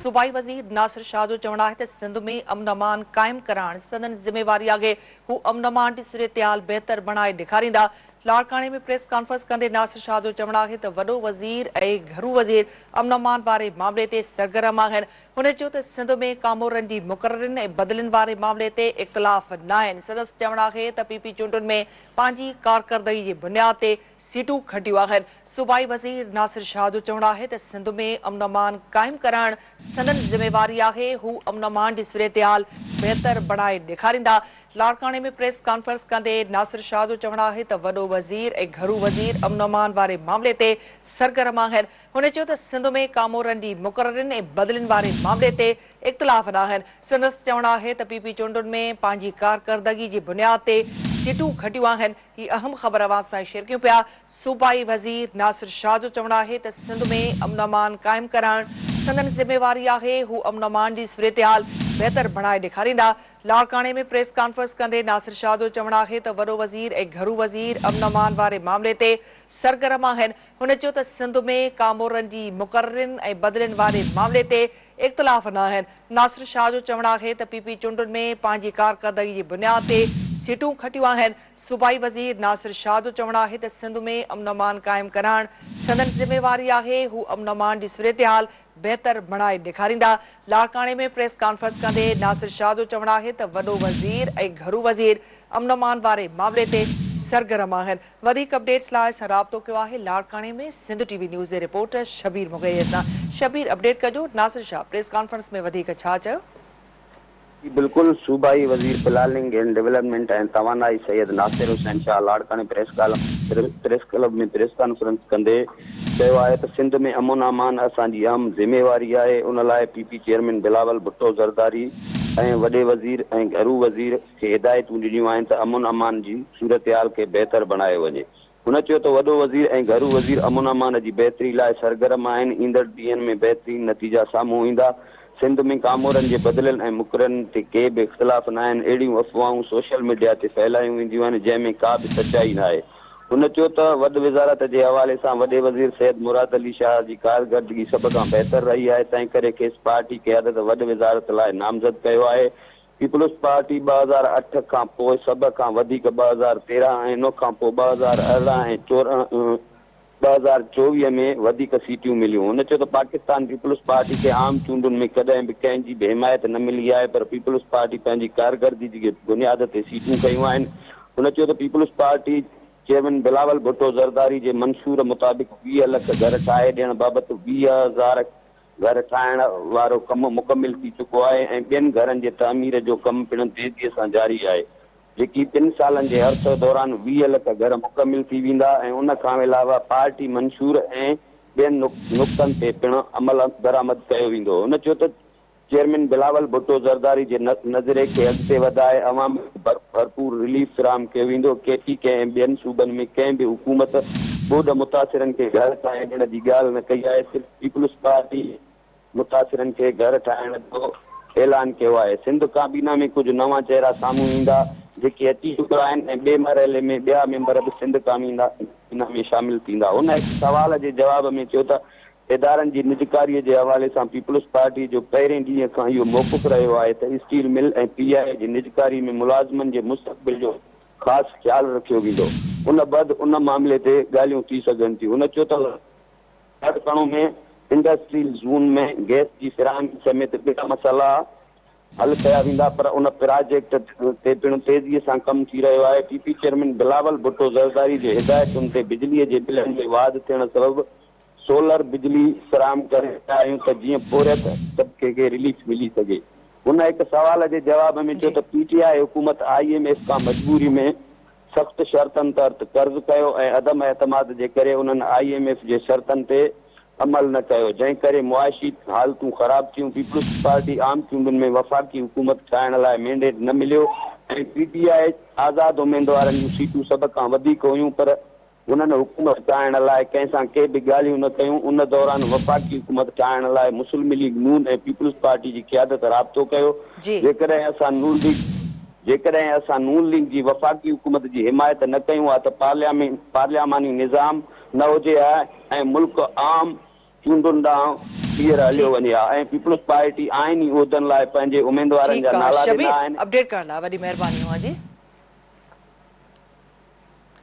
صوبائي وزير ناصر شاهه جو چوڻ آهي ته سنڌ ۾ امن امان قائم ڪرائڻ سندن ذميواري آهي، هو امن امان جي صورتحال بهتر بڻائي ڏيکاريندا. لاڙڪاڻي ۾ پريس ڪانفرنس ڪندي ناصر شاهه جو چوڻ آهي ته وڏو وزير ۽ گهرو وزير امن امان واري معاملي تي سرگرم آهن. هن چيو ته سنڌ ۾ ڪامورن جي مقررين ۽ بدلين واري معاملي تي اختلاف ناهن. سندس چوڻ آهي ته پي پي چونڊن ۾ پنهنجي ڪارڪردگي جي بنياد تي سيٽون کٽيون آهن. صوبائي وزير ناصر شاهه جو چوڻ آهي ته سنڌ ۾ امن امان قائم ڪرائڻ سندن ذميواري آهي، هو امن امان جي صورتحال بهتر بڻائي ڏيکاريندا. لاڙڪاڻي ۾ پريس ڪانفرنس ڪندي ناصر شاهه جو چوڻ آهي ته وڏو وزير ۽ گهرو وزير امن امان واري معاملي تي سرگرم آهن. هن چيو ته سنڌ ۾ ڪامورن جي مقررين ۽ بدلين واري معاملي تي اختلاف ناهن. سندس چوڻ آهي ته پي پي چونڊن ۾ پنهنجي ڪارڪردگي جي بنياد تي سيٽون کٽيون آهن. هي اهم خبر اوهان سان شيئر ڪيون پيا. صوبائي وزير ناصر شاهه جو چوڻ آهي ته سنڌ ۾ امن امان قائم ڪرائڻ سندن ذميواري آهي، هو امن امان جي صورتحال بهتر بڻائي ڏيکاريندا. لاڙڪاڻي ۾ پريس ڪانفرنس ڪندي ناصر شاهه جو چوڻ آهي ته وڏو وزير ۽ گهرو وزير امن امان واري معاملي تي سرگرم آهن. هن چيو ته سنڌ ۾ ڪامورن جي مقررين ۽ بدلين واري معاملي تي اختلاف ناهن. ناصر شاهه جو چوڻ آهي ته پي پي چونڊن ۾ پنهنجي ڪارڪردگي جي بنياد تي سيٽون کٽيون آهن. صوبائي وزير ناصر شاهه جو چوڻ آهي ته سنڌ ۾ امن امان قائم ڪرائڻ سندن ذميواري آهي، هو امن امان جي صورتحال بهتر بڻائي ڏيکاريندا. لاڙڪاڻي ۾ پريس ڪانفرنس ڪندي ناصر شاهه جو چوڻ آهي ته وڏو وزير ۽ گهرو وزير امن امان واري معاملي تي سرگرم آهن. وڌيڪ اپڊيٽس لاء اسان رابطو ڪيو آهي لاڙڪاڻي ۾ سنڌ ٽي وي نيوز جي رپورٽر شبير مغيري سان. شبير اپڊيٽ ڪجو ناصر شاهه پريس ڪانفرنس ۾ وڌيڪ ڇا چيو؟ جي بلڪل، صوبائي وزير پلاننگ اينڊ ڊولپمينٽ ۽ توانائي سيد ناصر حسين شاهه لاڙڪاڻي پريس ڪلب ۾ پريس ڪانفرنس ڪندي چيو آهي ته سنڌ ۾ امن امان اسان جي اهم ذميواري آهي ان لاء P P chairman Bilawal Bhutto Zardari ۽ وڏي وزير ۽ گهرو وزير کي هدايتون ڏنيون آهن ته امن امان جي صورتحال کي بهتر بڻايو وڃي. هن چيو ته وڏو وزير ۽ گهرو وزير امن امان جي بهتري لاء سرگرم آهن، ايندڙ ڏينهن ۾ بهترين نتيجا سامهون ايندا، سنڌ ۾ ڪامورن جي بدلين ۽ مقررين تي ڪي به اختلاف ناهن، اهڙيون افواهون سوشل ميڊيا تي ڦهلايون وينديون آهن، جنهن ۾ ڪا به سچائي ناهي. هن چيو ته وڏ وزارت جي حوالي سان وڏي وزير سيد مراد علي شاهه جي ڪارڪردگي سڀ کان بهتر رهي آهي، تنهنڪري کيس پارٽي قيادت وڏ وزارت لاء نامزد ڪيو آهي، پيپلز پارٽي 2008 کان پوء سڀ کان وڌيڪ 2013 ۽ ان کان پوء 2018 ۽ 2024 ۾ وڌيڪ سيٽيون مليون. هن چيو ته پاڪستان پيپلز پارٽي کي عام چونڊن ۾ ڪڏهن به ڪنهن جي به حمايت نه ملي آهي پر پيپلز پارٽي پنهنجي ڪارڪردگي جي بنياد تي سيٽون کنيون آهن. هن چيو ته peoples party chairman Bilawal Bhutto Zardari جي منشور مطابق 20 لک گهر ٺاهي ڏيڻ بابت 20 هزار گهر ٺاهڻ وارو ڪم مڪمل ٿي چڪو آهي ۽ ٻين گهرن جي تعمير جو ڪم پڻ تيزيء سان جاري آهي، جيڪي ٻن سالن جي عرصي دوران 20 لک گهر مڪمل ٿي ويندا ۽ ان کان علاوه پارٽي منشور ۽ ٻين نقطن تي پڻ عمل درآمد ڪيو ويندو. هن چيو ته چيئرمين بلاول ڀٽو زرداري جي نظرئي کي اڳتي وڌائي عوام کي ڀرپور رليف فراهم ڪيو ويندو، ڪي پي ڪي ۽ ٻين صوبن ۾ ڪنهن به حڪومت ٻوڏ متاثرن کي گهر ٺاهي ڏيڻ جي ڳالهه نه ڪئي آهي، صرف پيپلز پارٽي متاثرن کي گهر ٺاهڻ جو اعلان ڪيو آهي، سنڌ ڪابينا ۾ ڪجهه نوان چهرا سامهون ايندا جيڪي اچي چڪا آهن ۽ ٻئي مرحلي ۾ ٻيا ميمبر به سنڌ ڪابينا ۾ شامل ٿيندا. هن هڪ سوال جي جواب ۾ چيو ته ادارن جي نجڪاري جي حوالي سان پيپلز پارٽي جو پهرين ڏينهن کان اهو موقف رهيو آهي ته اسٽيل مل ۽ پي آء اي جي نجڪاري ۾ ملازمن جي مستقبل جو خاص خيال رکيو ويندو ان بعد ان معاملي تي ڳالهيون ٿي سگهن ٿيون. هن چيو ته لاڙڪاڻو ۾ انڊسٽريل زون ۾ گئس جي فراهمي سميت ٻيا مسئلا حل ڪيا ويندا پر ان پراجيڪٽ تي پڻ تيزي سان ڪم ٿي رهيو آهي، P P chairman Bilawal Bhutto Zardari جي هدايتن تي بجلي جي بلن ۾ واڌ ٿيڻ سبب سولر بجلي فراهم ڪري رهيا آهيون ته جيئن پورهيت طبقي کي رليف ملي سگهي. هن هڪ سوال جي جواب ۾ چيو ته پي ٽي آء حڪومت I M F کان مجبوري ۾ سخت شرطن تحت قرض ڪيو ۽ عدم اعتماد جي ڪري انهن I M F جي شرطن تي عمل نه ڪيو جنهن ڪري معاشي حالتون خراب ٿيون، پيپلز پارٽي عام چونڊن ۾ وفاقي حڪومت ٺاهڻ لاء مينڊيٽ نه مليو ۽ پي ٽي آء آزاد اميدوارن جون سيٽون سڀ کان وڌيڪ هيون پر هنن حڪومت ٺاهڻ لاء ڪنهن سان ڪي به ڳالهيون نه ڪيون، ان دوران وفاقي حڪومت ٺاهڻ لاء مسلم ليگ نون ۽ پيپلز پارٽي جي قيادت رابطو ڪيو، جيڪڏهن اسان نون ليگ جيڪڏهن اسان نون ليگ جي وفاقي حڪومت جي حمايت نه ڪيون ها ته پارلياماني نظام نه هجي ها ۽ ملڪ عام چونڊن ڏانهن ٻيهر هليو وڃي ها ۽ پيپلز پارٽي آئيني عهدن لاء پنهنجي اميدوارن جا ٺيڪ آ نالا ڏنا شبير آهن. اپڊيٽ ڪرڻ لاء وڏي مهرباني اوهان جي.